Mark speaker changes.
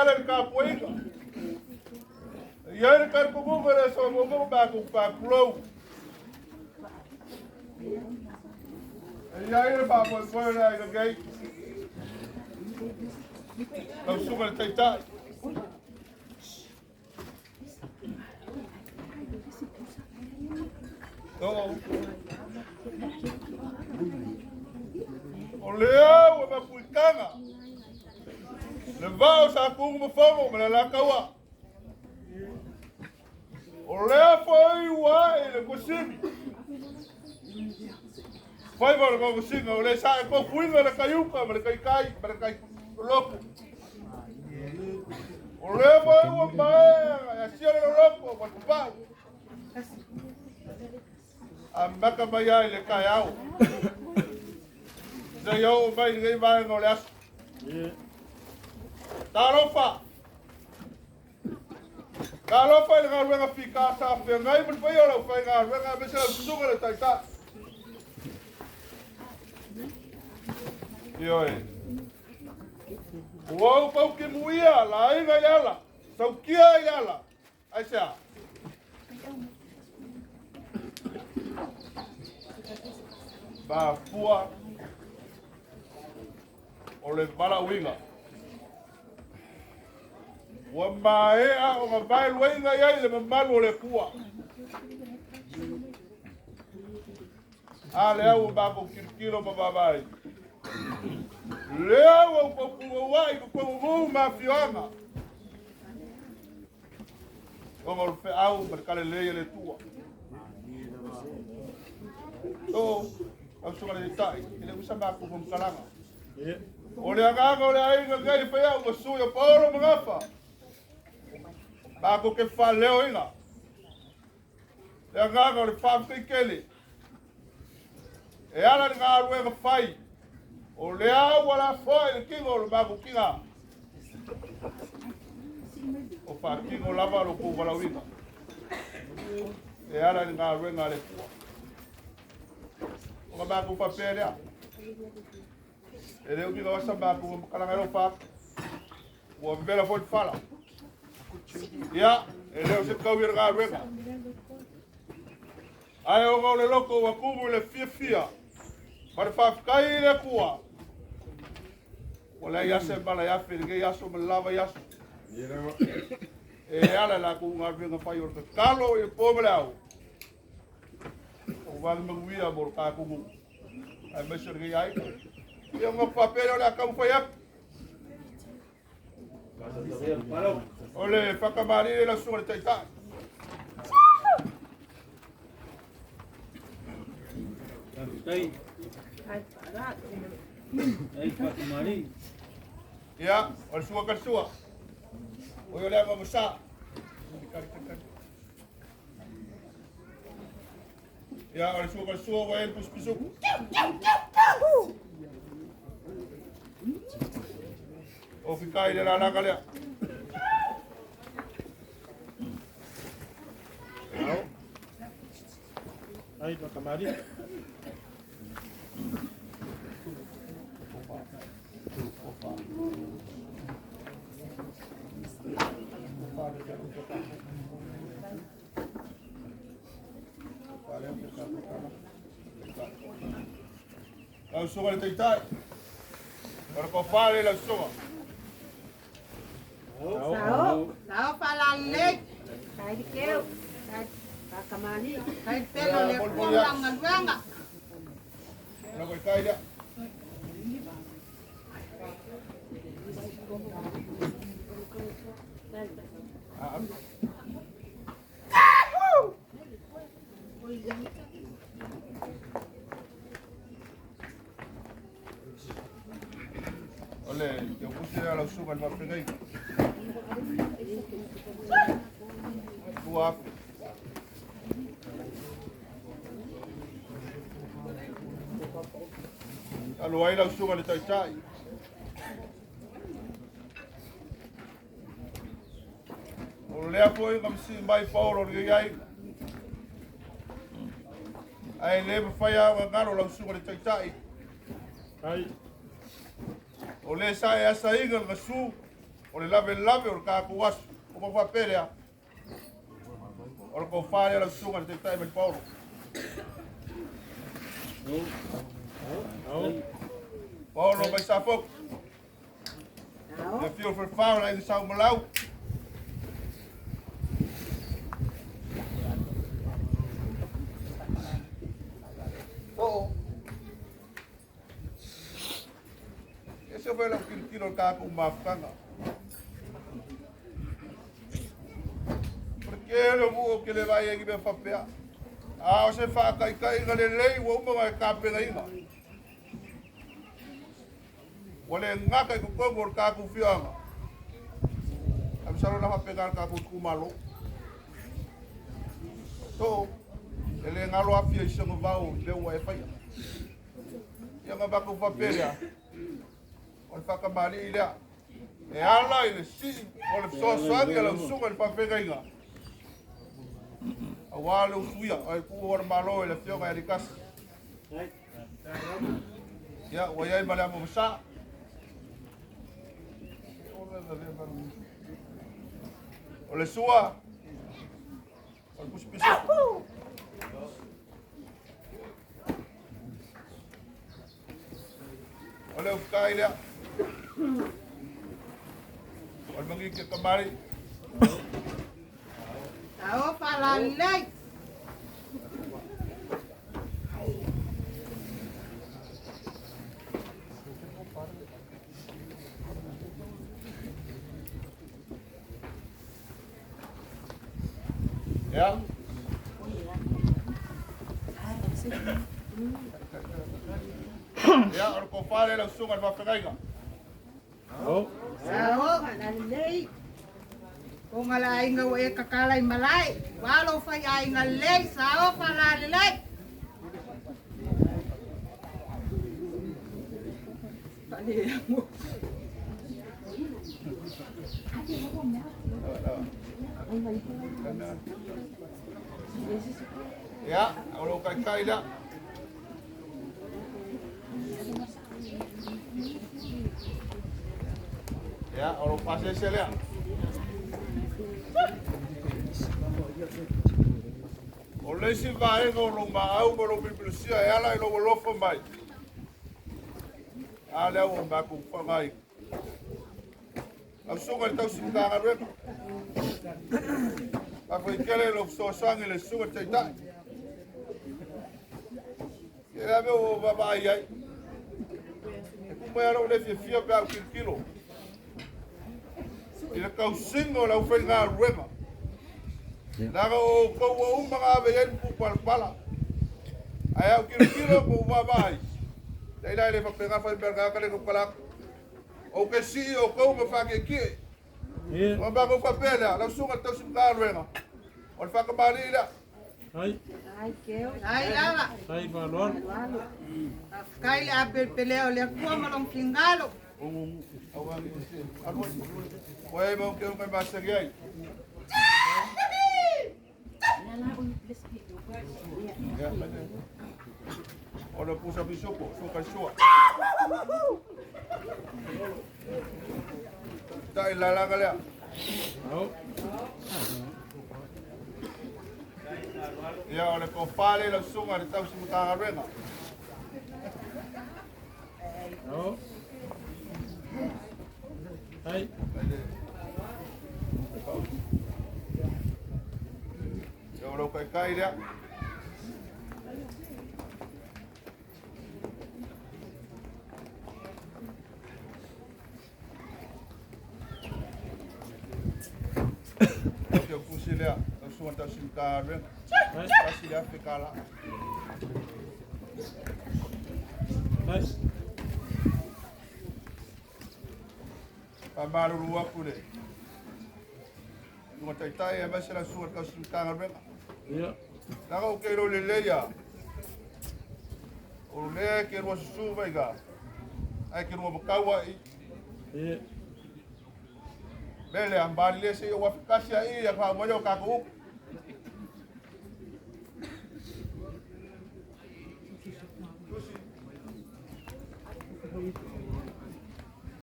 Speaker 1: ala i le tapuaiga. E i ai le talitonuga i le aso muamua ua matou faatulou. E i ai le faamoemoe o le aiga nei. Lau Susuga i le Taitai. Oo. O lea ua mapuitaga le vaa o Satugu ma Fono ma le Alataua. O lea foi ua ae le Tuasivi. Faiva o le Togosiga, o le sa e tofuina le taiuka ma le taitai ma le tai loloto. O lea foi ua maea e asia le loloto ma le papau. Amata mai ai le taeao. Seia oo mai lenei vaega o le aso. Talofa! Talofa i le galuega fita sa feagai ma le paia o le aufaigaluega aemaise lau susuga le Taitai. Ioe. Ua ou pautimuia laina i le ala, saukia i le ala. Aisea? Mafua o le valaauina. Ua maea ona vaeluaina i ai le mamalu o le Atua. A lea ua matou tilotilo ma vaavaai. Lea ua upaupuouai i totonu o nuu ma afioaga. Ona o le feau ma le talalelei a le Atua. So, lau susuga i le Taitai, e le o sa matou faamatalaga. O le agaga o le aiga lenei e fai au ma sui o Paolo ma Gafa. Matou te faaleoina le agaga o le faafetai tele e ala i le galuega fai o lea ua lafoa i le tino o le matou tina. O faatino lava lo tou valaauina e ala i le galuega a le Atua. Ona matou faapea lea, e le umi lava sa matou faamatalaga e lofa atu. Ua vevela foi le fala. Ia, e le o se taui o le galuega. Ae ona o le loto ua tumu i le fiafia ma le faafetai i le Atua, ua leai lava se mala e afe i lenei aso ma le la vaiaso. E ala i latou galuega fai o le tatalo i le po ma le ao, aua le manuia mo le tatou nuu, aemaise o lenei aiga. Ia ona faapea lea o le a taumafai atu. O le faatamalii lau susuga i le Taitai.
Speaker 2: Faafetai. Ai faatamalii.
Speaker 1: Ia, o le sua kalisua. O ia le ama masa. Ia, o le sua kalisua ua e pusupisuku. O fikai le lalaga lea.
Speaker 2: Ai faatamalii.
Speaker 1: Lau susuga i le Taitai, o le tofa lea i lau susuga.
Speaker 3: Sao, sao faalalelei. Tai keu, tai fakamali, tai pelo le kua galuega.
Speaker 1: Lau Taitai lea. O le teukusi lea lau susuga i le faafegai. 2000. Alo ai lau susuga i le Taitai. O lea foi na masii mai Paolo lenei aiga. Ae le mafai lava ona galo lau susuga i le Taitai.
Speaker 2: Ai.
Speaker 1: O le sa e asaina le gasu. O le lavelave o le tatou aso. Ua matou faapea lea, o le tofa lea lau susuga i le Taitai mai Paolo. Paolo mai Safotu. Le afio o le falefa o le aiga Saumalau. Oo. E se foi lau tilotilo i le tatou mafutaga. O le tele o nuu ou te le vaai ai i ni mea faapea. A o se faataitaiga lelei ua uma ona e tapenaina. Ua le gata i totonu o le tatou afioaga, ae masalo na faapena le tatou itumalo. So, e le galo afia i Sagavao i mea ua e faia. Ia ona matou faapea lea, o le faatamalii lea, e ala i le sii o le fesoasoani a lau susuga i le faafeagaiga, aua le usuia o le tuua o le Malo e le Afioga ia Aitasi. Ia, ua i ai ma le amo vasa. O le sua, o le pusipiso. O le ufukai lea. O le mangi ke kamari.
Speaker 3: Taufa lalei.
Speaker 1: Ia. Ia, o le tofa lea lau susuga i le faafeagaiga.
Speaker 3: Sao, lalei. O nga la aiga ua e kakala i malae. Ua lou fai aiga lelei, sao falalelei.
Speaker 1: Ia, o lou taitai lea. Ia, o lou pasese lea. O le isi vaega o lou maau ma lou pipilusia e ala i lou alofa mai. A lea ua matou faga ai. Lau susuga i le tausi Matagaluega. Faafetai tele i lou fesoasoani i le susuga i le Taitai. Ia le mea ua ou vaavaai ai. E pupea lava lou le fiafia pe a ou tilotilo i le tausiga o le aufaigaluega. Leaga o outou ua uma ona ave i ai le pupalapala. Ae a ou tilotilo ma ou vaavaai, leai la e le faapena fai mea a le tagata lea e tautala atu. Ou te sii outou ma faatietie. Ona matou faapea lea, lau susuga i le tausi Matagaluega, o le faatamalii lea.
Speaker 3: Ai lava. Faafetai le apelepelea o le Atua ma lona finagalo.
Speaker 1: Ua e mau ke unga masani ai. O le pusa pisupo, suka sua. Tai lalaga lea. Ia, o le tofa lea i lau susuga i le tausi Matagaluega. Ia, o lou taitai lea. O te kusi lea, lau susuga i le tausi Matagaluega. Tasi le afe tala. Faamalulu atu le susuga taitai aemaise lau susuga i le tausi Matagaluega. Leaga ou te iloa lelei lava, o lea e te lua susu mai iina, ae te lua matau lava i i. Mea lea, malilie se i ou afe tasi lava i i, ona faauma ai lea o tatou upu.